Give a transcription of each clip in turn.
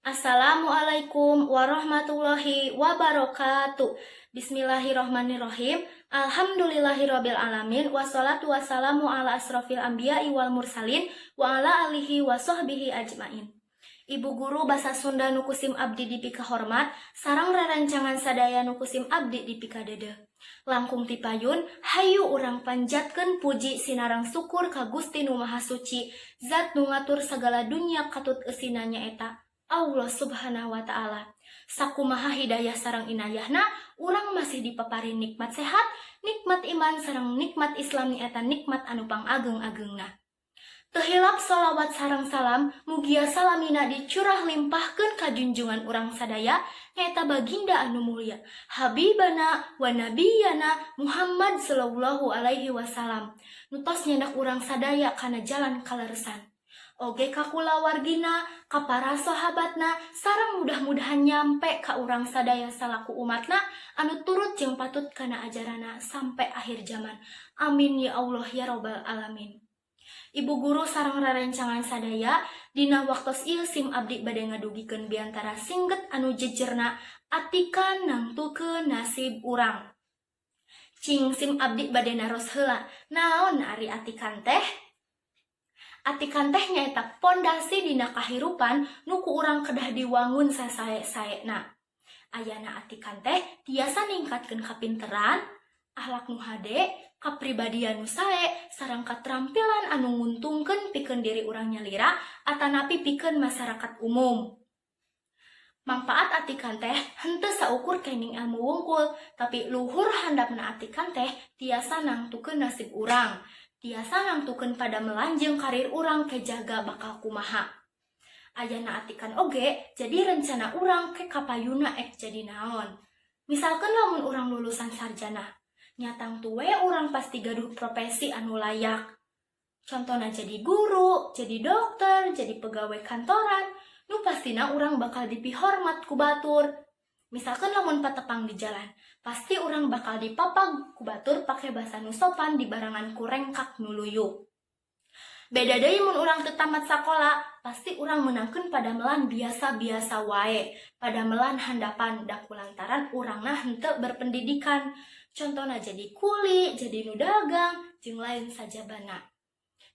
Assalamualaikum warahmatullahi wabarakatuh. Bismillahirrahmanirrahim. Alhamdulillahirabbil alamin, wassalatu wassalamu ala asrofil anbiya'i wal mursalin wa ala alihi wa sahbihi ajmain. Ibu guru basa Sunda nu ku sim abdi dipikahormat sareng rerencangan sadaya nu ku sim abdi dipikadeudeuh. Langkung ti payun, hayu urang panjatkeun puji sinareng syukur ka Gusti Nu Maha Suci, zat nu ngatur sagala dunya katut eusina, nyaeta Allah Subhanahu wa Ta'ala. Sakumaha hidayah sareng inayahna, urang masih dipaparin nikmat sehat, nikmat iman sareng nikmat Islam, nyaeta nikmat anu pangageng-agengna. Teu hilap sholawat sareng salam mugia salamina dicurah limpahkeun ka junjungan urang sadaya, nyaeta baginda anu mulia Habibana wa Nabiyana Muhammad sallallahu alaihi wasallam nu tos nyandak urang sadaya kana jalan kaleresan, oge ka kulawargina, ka para sahabatna, sareng mudah-mudahan nyampe ka urang sadaya salaku umatna anu turut jeung patut kana ajarana sampai akhir zaman. Amin ya Allah ya Robbal alamin. Ibu guru sareng rerencangan sadaya, dina waktos ieu sim abdi bade ngadugikeun biantara singget anu jejerna "Atikan nangtukeun nasib urang". Cing, sim abdi bade naros heula, naon ari atikan teh? Atikan teh nyaeta pondasi dina kahirupan nu ku urang kedah diwangun sasae-saena. Ayana atikan teh tiasa ningkatkeun kapinteran, akhlak nu hade, kapribadian nu sae, sareng katrampilan anu nguntungkeun pikeun diri urang nyalira atanapi pikeun masyarakat umum. Mangpaat atikan teh henteu saukur kenging ilmu wungkul, tapi luhur handapna atikan teh tiasa nangtukeun nasib urang, tiasa nangtukeun padamelan jeung karir urang kejaga bakal kumaha. Ayana atikan oge jadi rencana urang ke kapayuna ek jadi naon. Misalkan lamun urang lulusan sarjana, nya tangtu we urang pasti gaduh profesi anu layak. Contohnya jadi guru, jadi dokter, jadi pegawai kantoran, nu pastina urang bakal dipihormat ku batur. Misalkan lamun patepang di jalan, pasti urang bakal dipapag ku batur pake bahasa nu sopan dibarengan ku rengkak nu luyu. Beda deui mun urang teu tamat sakola, pasti urang meunangkeun padamelan biasa-biasa wae, padamelan handapan da kulantaran urangna henteu berpendidikan. Contohna jadi kuli, jadi nu dagang, jeung lain sajabana.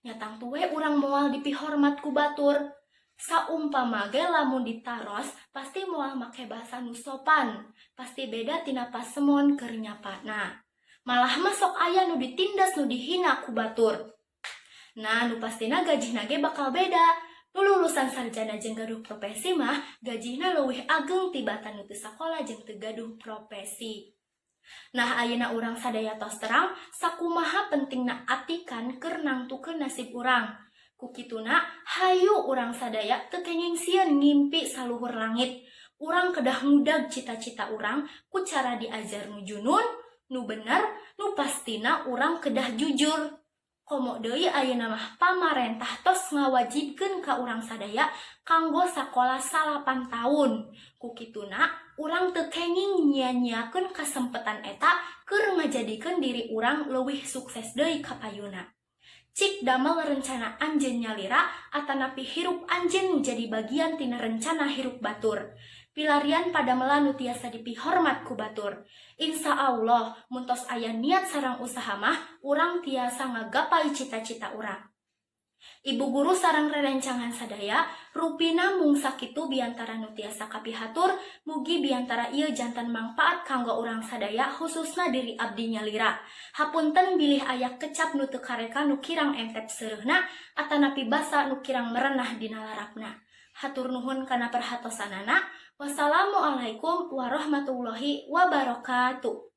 Nya tangtu we urang moal dipihormat ku batur. Saumpama ge lamun ditaros pasti moal make bahasa nu sopan, pasti beda tina pasemon keur nyapana. Malah mah sok aya nu ditindas, nu dihina ku batur. Nah, nu pastina gajihna ge bakal beda. Nu lulusan sarjana jeung gaduh profesi mah gajihna leuwih ageng tibatan nu teu sakola jeung teu gaduh profesi. Nah, ayeuna urang sadaya tos terang sakumaha pentingna atikan keur nangtukeun nasib urang. Ku kituna, hayu urang sadaya teu kenging sieun ngimpi saluhur langit. Urang kedah ngudag cita-cita urang ku cara diajar nu junun, nu bener, nu pastina urang kedah jujur. Komo deui ayeuna mah pamarentah tos ngawajibkeun ka urang sadaya kanggo sakola 9 taun. Ku kituna urang teu kenging nyia-nyiakeun kasempetan eta keur ngajadikeun diri urang leuwih sukses deui kapayuna. Cik damel rencana anjeun nyalira atanapi hirup anjeun nu jadi bagian tina rencana hirup batur. Pilarian padamelan nu tiasa dipihormat ku batur. Insya Allah, mun tos aya niat sareng usaha mah, urang tiasa ngagapai cita-cita urang. Ibu guru sareng rerencangan sadaya, rupina mung sakitu biantara nu tiasa kapihatur, mugi biantara ieu janten mangpaat kanggo urang sadaya, khususna diri abdi nyalira. Hapunten bilih aya kecap nu teu kareka, nu kirang entep seureuhna atanapi basa nu kirang merenah dina larapna. Hatur nuhun kana perhatosanana. Wassalamualaikum warahmatullahi wabarakatuh.